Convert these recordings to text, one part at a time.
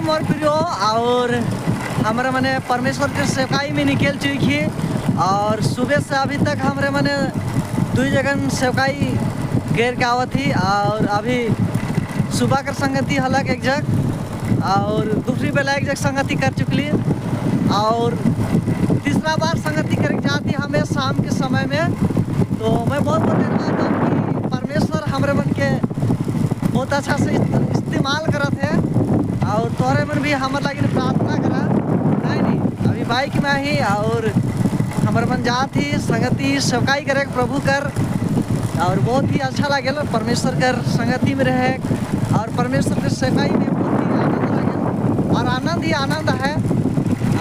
मोर प्रियो और हमारे मने परमेश्वर के सेवकाई में निकल चुकी और सुबह से अभी तक हमारे मने दुई जगह सेवकाई गेर के आवत थी और अभी सुबह कर संगति हलक एक जगह और दूसरी बेला एक जगह संगति कर चुकली और तीसरा बार संगति करे जाती हमें शाम के समय में। तो मैं बहुत बहुत धन्यवाद दूँ कि परमेश्वर हमारे मन के बहुत अच्छा से इस्तेमाल करत है और तोहरे मन भी हमारे लागिन प्रार्थना करा। नहीं नहीं, अभी बाइक में ही और हमारे मन जात ही संगति सेवकाई करे प्रभु कर और बहुत ही अच्छा लागेल परमेश्वर कर संगति में रहे और परमेश्वर के सेवकाई में बहुत ही आनंद लागेल और आनंद ही आनंद है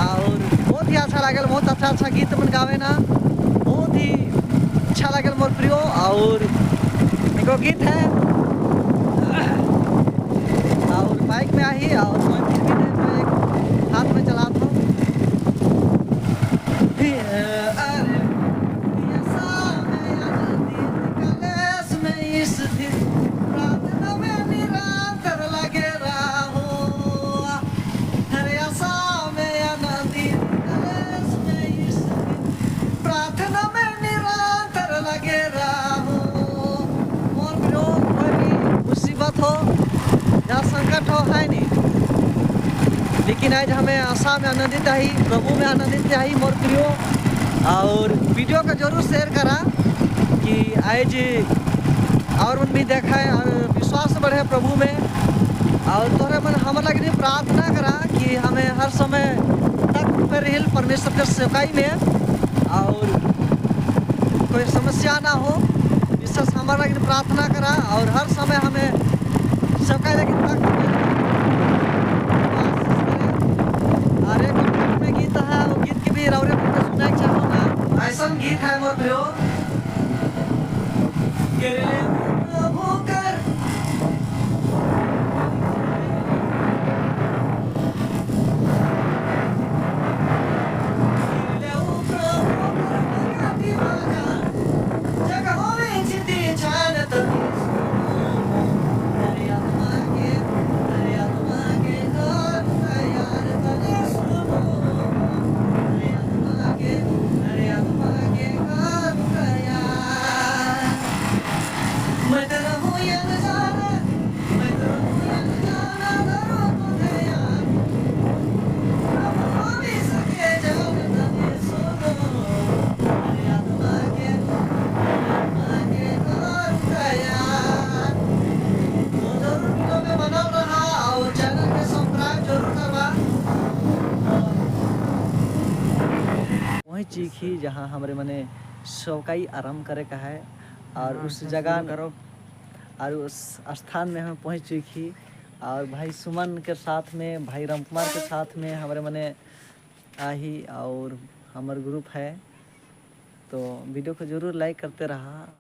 और बहुत ही अच्छा लागेल। बहुत अच्छा अच्छा गीत मन गावे ना, बहुत ही अच्छा लागेल मोर प्रियो। और एक गीत है और बाइक में आई और मैं फिर भी नहीं, मैं एक हाथ में चलाता हूँ। अरे कलेश में स्थित प्रार्थना में निरंतर लगे रहो। हरे आशा में आनंदित कलेश में स्थित प्रार्थना में निरंतर लगे रहो। मोर प्रियो, कोई भी मुसीबत हो या संकट हो है नहीं, लेकिन आज हमें आशा में आनंदित आई, प्रभु में आनंदित आई मोर प्रियो। और वीडियो का जरूर शेयर करा कि आज और मन भी देखा है और विश्वास बढ़े प्रभु में। और तोहरे मन हमारे लगे प्रार्थना करा कि हमें हर समय तक पर रहिल परमेश्वर के सेवकाई में और कोई समस्या ना हो, विशेष हमारे लगे प्रार्थना करा और हर समय हमें सेवकाई लगे तक और एक में गीत है, वो गीत के भी रौरे मन के सुनाए चाहूँगा। ऐसा गीत है मोर प्रियो, गिरले प्रभु कर गिरले प्रभु कर मगाती मागा जग होवे चिती छानत हरे आत्मा के, हरे आत्मा के कर तैयार तने सुनो। हरे आत्मा के, हरे आत्मा के कर तैयार। मैं तो रहूं या न जाना, मैं तो रहूं या न जाना, करो तो ध्यान। प्रभु होवे सके जान तने सुनो। हरे आत्मा के, हरे आत्मा के कर तैयार। तो जरूर वीडियो में बनल रहा और चैनल के सब्सक्राइब जरूर करवा। वही चीखी जहाँ हमारे मने सेवकाई आराम करे का है और उस जगह करो और उस स्थान में हम पहुँच चुकी और भाई सुमन के साथ में, भाई राम कुमार के साथ में हमारे मने आही और हमार ग्रुप है। तो वीडियो को ज़रूर लाइक करते रहा।